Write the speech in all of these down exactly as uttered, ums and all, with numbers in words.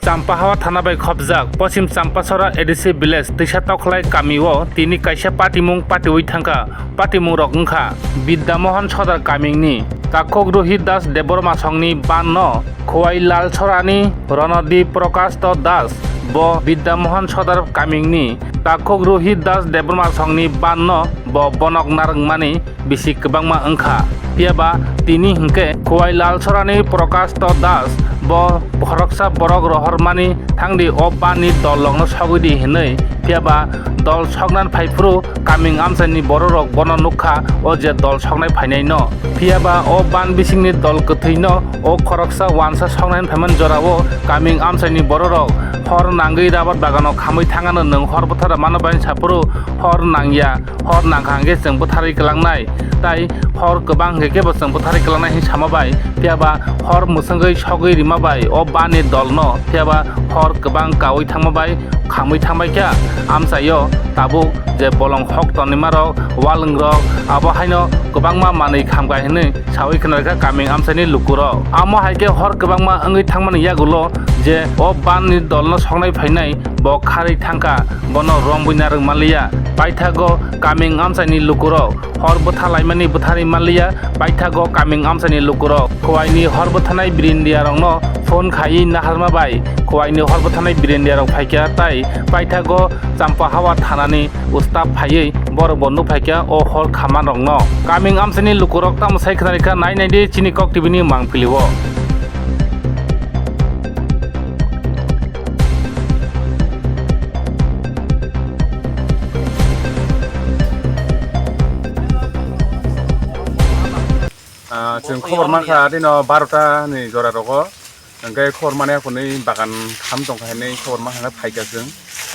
Champahawa thana bai khopjak Poschim Champachhara A D C village Twisa Tokhlai kamio tini kaisa patimung patiwi thangkha. Patimung rok wngkha Bidya Mohan Sodar kamingni Takhuk Rohit Das Debbarma songni ban no Khowai Lalchorani Ronodip Prakash To Das, bo Bidya Mohan Sodar kamingni Takhuk Rohit Das Debbarma songni ban no bo bonok narwkmani bisi kwbangma wngkha. Phiya ba tini hinkhe Khowai Lalchorani Prakash To Das bo khoroksa borok rohormani thangdi o banni dol rokno sogwi di hinwi. Phiya ba dol soknani phaiphuru kaming amchaini bororok bono nukha o je dol soknai phainaino. Phiya ba o ban bisingni dol kwthwino o khoroksa wansa soknai phaimani jorao kaming amchaini bororok hor nangwi rabar bagano khamwi thangano nwng hor bwthara mano bai saphuru hor nangya. Hor nangkha hwnkhe chwng bwtharwi kwlangnai, tai hor kwbang hwnkhe kebo chwng bwtharwi kwlangnai hinwi sama bai, phiya ba hor mwswngwi sogwi rima bai o bani dolno, phiya ba hor kwbang kaui thangma bai khamwi thangbai kha. Amchaio tabuk je bolong hok tonima rok, walwng rok, abo haino kwbangma manwi khamkha hinwi saui khna rwkha kaming amchaini lukurok. Amo hai khe hor kwbangma wngwi thangmani yagulo je o bani dolno songnai phainai bo kharwi thangkha, bono romwi narwk manliya. Paithago kaming amchaini lukurok hor bwtha laimani bwtharwi manliya, paithago kaming amchaini lukurok Khowaini hor bwthanai birindiarokno phone khaiwi naharma bai Khowaini hor bwthanai birindiarok phaikha tai paithago Champahawa thanani ustaf phaiwi borok bo nukphaikha o hor khamanrokno. Kaming amchaini lukurok tamo sai khwnarikha, nai naidi chini Kok T V ni mangpili o. Ah, chwng khobor mankha dino barota ni jora rogo, hwnkhe khobor mani hwnwi bagan kham tongkha hinwi khobor mankha, hwnkhe phaikha chwng.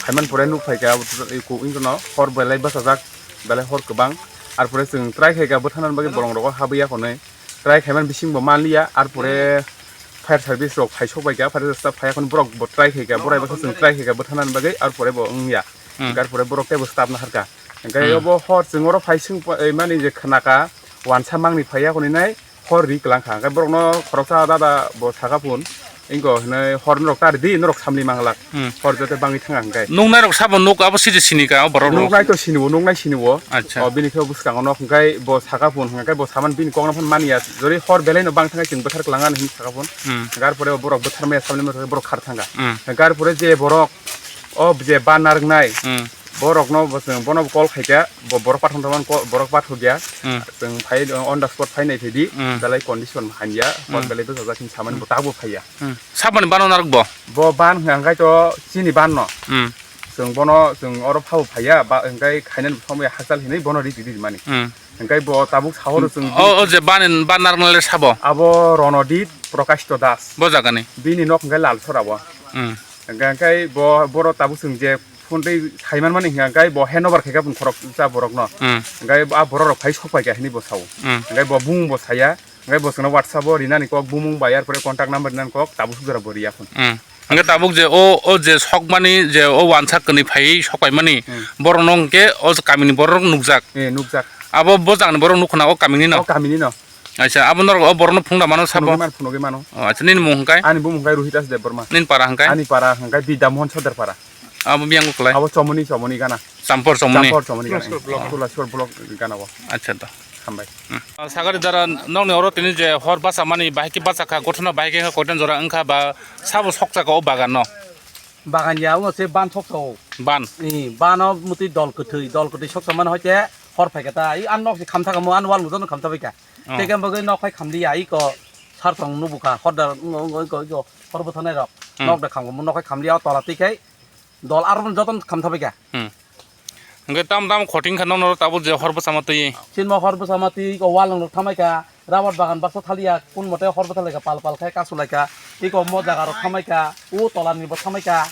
Phaiman pore nuk phaikha, eko wngkha no hor belai bwsajak, belai hor kwbang. Arpore chwng try khaikha bwtharnani bagwi bolong rogo habwi ya hwnwi. Try khaimani bising bo manliya, arpore fire service rok phai sok baikha, fire service phai ya hwnwi borok bo try khaikha, borai bakhe chwng try khaikha bwtharnani bagwi, arpore bo wngya. Hmm. Arpore borok teibo stop naharkha. Hwnkhe hmm, obo hor chwng oro phai swng mani je khnakha, wansa mangni phai ya hwnwi nai hor ri kwlangkha. Hwnkhe borokno khoroksa dada bo sakha phun, ingo hinwi hor norok ta ridi, norok samli manglak. Hmm. Hor joto bangwi thangkha hwnkhe. Nuknairok sabo nuk abo siji sinika o borok rok? Nuknai to siniwo, nuknai siniwo. Acha. O bini khe bwskango nok hwnkhe bo sakha phun, hwnkhe bo saman bini kokno phun manya. Jori hor belai no bang thangkhe chwng bwthar kwlangani hinwi sakha phun. Hmm. Hwnkhe arpore borok bwthar maya samli maya borok khar thangkha. Hmm. Hwnkhe arpore je borok o je ban narwknai, hmm, borokno bo chwng bono call khaikha, bo borok pathok tongmani call, borok pathokya. Hmm. Chwng phai on the spot phai naiphaidi, hmm, belai condition hamya, hor, hmm, belai bwsajak hinwi samani bo tabuk phaiya. Hmm. Saboni bano narwk bo? Bo ban hwnkha hwnkhe to chini ban no. Hmm. Chwng bono chwng oro phabo phaiya, ba hwnkhe khainani somoi hakchal hinwi bono ridi ridi mani. Hmm. Hwnkhe bo tabuk sahoro chwng o, o je ban, ban narwknai le sabo? Abo Ronodip Prakash To Das. Bo jagani? Bini nok hwnkhe Lalsora bo. Hmm. Hwnkhe, hwnkhe bo, boro tabuk chwng je phone tei saiman mani hwnkha, hwnkhe bo hand over khaikha bini khoroksa borokno. Hmm. Hwnkhe a borok rok phai sok paikha hinwi bo sao. Hmm. Hwnkhe bo bumung bo saya, hwnkhe bo chwngno WhatsApp o rinani kok, bumung bai, arpore contact number rinani kok, tabuk suk jora bo riya phone. Hmm. Hwnkhe tabuk je o, o je sokmani je o wansa kwnwi phaiwi sok paimani, hmm, borokno hwnkhe o kamini borok nukjak. Eh, nukjak. Abo bo jagani borok nukhuna o kamini no? O kamini no. Acha, abo norok o borokno phunukna mano sabo? Phunugwi mano, phunugwi mano. O, acha, nini mung hwnkhe? Ani bumung hwnkhe Rohitas Debbarma. Nini para hwnkhe? Ani para hwnkhe Bidya Mohan Sodar para. Abo biyang kwlai? Abo Chomoni, Chomoni gana. Champor Chomoni? Champor Chomoni gana. Block. Tula Sor block gana o. Acha to. Hambai. Hmm. Sagari dara nokni oro tini je hor bachamani bahai khe bachakha, gothona bahai khe koitan jora wngkha ba sabo sokchakha o bagan no? Bagan ya, o se ban soksa o. Ban? Ee, bano mutwi dol kwthwi, dol kwthwi soksa mani hoite hor phaikha ta. Ee, an nok se khamthakha mo, an wal mujano khamthabaikha. Oh. Tei khe bagwi nok hai khamliya, iko sar tong nubukha, hor da, ngo, ngo, iko, iko, hor bwtharnai rok. Hmm. Nok da khamkha, nok hai khamliya, o tola twi khai dol aro jotono khamthabaikha. Hmm. Hwnkhe tam tam khoting kha nono tabuk je hor bwchama twi. Sinmo hor bwchama twi, iko walong rok thamaikha, rabar bagan baksa thaliya, kun mote hor bwthalaikha, pal pal khai kasulaikha, iko mo jaga rok thamaikha, o tola ni bo thamaikha.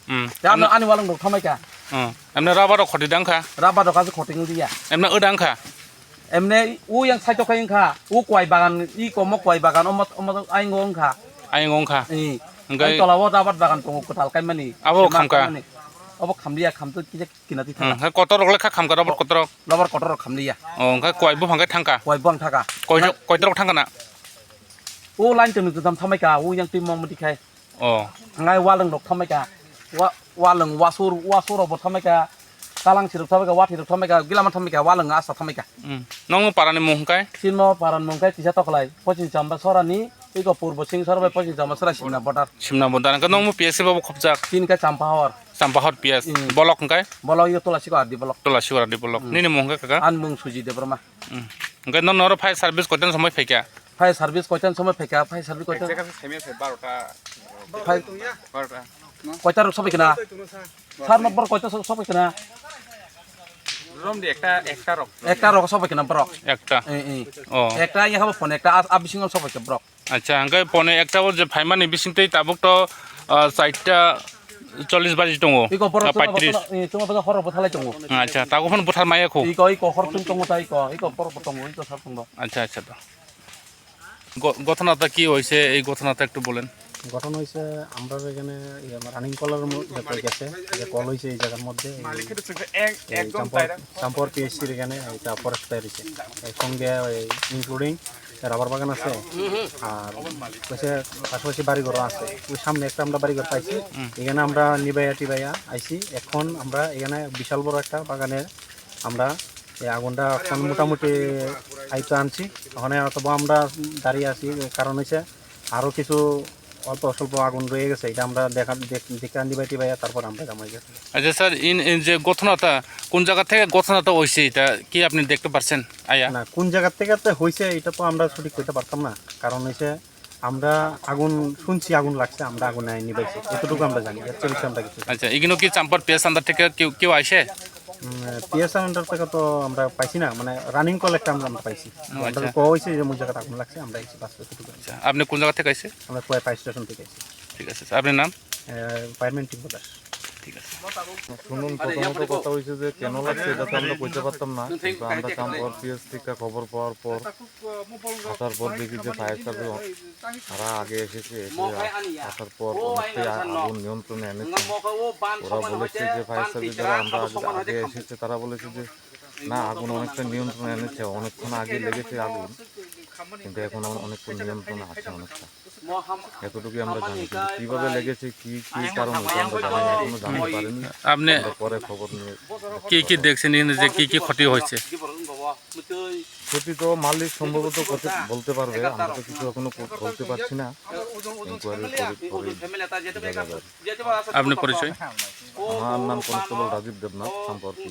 Hmm. Ani, ani walong rok thamaikha. Hmm. Emne rabar rok khoti dang kha? Rabar rok aswk khoting liya. Emne o dang kha? Emne u yang side o khai wngkha, u kwai bagan, i komo kwai bagan, omo, omo ayang o wngkha. Ayang o wngkha. Ee. Hwnkhe ai tola o rabar bagan tongo kwtal kaimani. Abo khamkha? Abo khamliya, khamtwi kisa kinatwi thangkha. Hmm, hai kotor rok le kha khamkha, rabar kotor rok? Rabar kotor rok khamliya. O, hwnkhe kwai buphang khe thangkha? Kwai buphang thangkha. Koi, koitor rok thangkha na? O line tong tong thamaikha, u yang twi mong mudi khai. Oh. Ngai walwng rok thamai ka. Wa-, walwng wasur, wasur rok bo thamai ka. Kalang sirok thamai ka, wathi rok thamai ka, gilama thamai ka, walwng asa thamai ka. Hmm. Nongmo parani mung hwnkhe? Sinmo parani mung hwnkhe kisa toklai. Pochin Chamba Sorani, iko Purbo Sing Sora bai Pochin Chamba Sora Simna border. Simna border. Hwnkhe nongmo P S C babo khopjak? Tin khe Champahor. Champahor P S. Hmm. Bolok hwnkhe? Bolok iko Tulasiko Ardi bolok. Tulasiko Ardi bolok. Hmm. Nini mung hwnkhe kaka? An mung Suji Debbarma. Hmm. Hwnkhe nono oro fire service koitan somoi phaikha? Fire service koitan somoi phaikha, fire service koitan? Exact se saimya se barota. Fire barota. Koita rok sobai khna? Sar number koita so-, sobai khna? Romdi ekta, ekta rok. Ekta rok sobai khna borok? Ekta. Eh, eh. Oh. Ekta ya habo phone ekta a, a bisingo sobai kha borok. Acha, hwnkhe phone ekta o je phaimani bisingtwi tabuk to, ah, charta chollish baji tongo. Iko borok ah, chuma paitris. Bosana, eh, chuma bosana horo bothalai tongo. Acha, tabuk phone bothar maya khu. Iko, iko hor chung tongo ta iko, iko borok bo tongo, iko sar tongo. Acha, acha to. গ-, ঘটনাটা কি হয়েছে, এই ঘটনাটা একটু বলেন। ঘটনা হয়েছে, আমরা এখানে ইয়ে, রানিং কলের মধ্যে গেছে, যে কল হয়েছে এই জায়গার মধ্যে, এই, এই চাম্পর, চাম্পর পিএইচসির এখানে এটা ফরেস্ট ফায়ার হয়েছে। এর সঙ্গে ওই ইনক্লুডিং রাবার বাগান আছে, আর হচ্ছে পাশাপাশি বাড়িঘর আছে। ওই সামনে একটা আমরা বাড়িঘর পাইছি, এখানে আমরা নিবাইয়া টিবাইয়া আইছি। এখন আমরা এখানে বিশাল বড় একটা বাগানের আমরা এই আগুনটা এখন মোটামুটি আয়ত্ত আনছি। ওখানে অথবা আমরা দাঁড়িয়ে আছি, কারণ হচ্ছে আরও কিছু অল্প স্বল্প আগুন রয়ে গেছে, এটা আমরা দেখা দেখ- দেখে নিবাই টিবাইয়া তারপর আমরা জামাই গেছি। আচ্ছা স্যার, ইন ইন যে ঘটনাটা কোন জায়গা থেকে ঘটনাটা হয়েছে, এটা কি আপনি দেখতে পারছেন আয়া? না, কোন জায়গা থেকে তো হয়েছে এটা তো আমরা সঠিক কইতে পারতাম না, কারণ হচ্ছে আমরা আগুন শুনছি, আগুন লাগছে, আমরা আগুন নিবাইছি, এতটুকু আমরা জানি, এর চেয়ে বেশি আমরা কিছু জানি না। আচ্ছা, এগুলো কি চাম্পার পিএস আন্ডার থেকে কেউ কেউ আইছে? উম, পিএস আন্ডার থেকে তো আমরা পাইছি না, মানে রানিং কল একটা আমরা, আমরা পাইছি। ও, আমরা আচ্ছা। কল হয়েছে যে মুখ জায়গাটা আগুন লাগছে, আমরা এসে বাঁচতে এতটুকু। আচ্ছা, আপনি কোন জায়গা থেকে আইছে? আমরা কয় ফায়ার স্টেশন থেকে আইছি। ঠিক আছে, স্যার। আপনার নাম? আহ, ফায়ারম্যান টিঙ্কু দাস। ঠিক আছে। শুনুন, প্রথমত কথা হয়েছে যে কেন লাগছে এটা তো আমরা কইতে পারতাম না, কিন্তু আমরা চাম্পার পিএস থেকে খবর পাওয়ার পর আসার পর দেখি যে ফায়ার সার্ভিস তারা আগে এসেছে, এসে আ- আসার পর অনেকটাই আ- আগুন নিয়ন্ত্রণে এনেছে। ওরা বলেছে যে ফায়ার সার্ভিস দ্বারা আমরা আগে, আগে এসেছে, তারা বলেছে যে না, আগুন অনেকটা নিয়ন্ত্রণে এনেছে, অনেকক্ষণ আগে লেগেছে আগুন, কিন্তু এখন অন- অনেকক্ষণ নিয়ন্ত্রণে আছে অনেকটা, এতটুকুই আমরা জানি। কিন্তু কিভাবে লেগেছে, কি কি কারণ হয়েছে আমরা জানি না, এখনো জানতে পারিনি। আপনি আমরা পরে খবর নিয়ে কি কি দেখছেন এখানে যে কি কি ক্ষতি হয়েছে? ক্ষতি তো মালিক সম্ভবত করতে, বলতে পারবে, আমরা তো কিছু এখনো কো- বলতে পারছি না। ইনকোয়ারি করে পরে বোঝা যাবে। আপনার পরিচয়? আমার নাম কনস্টেবল রাজীব দেবনাথ, সম্পর্কে।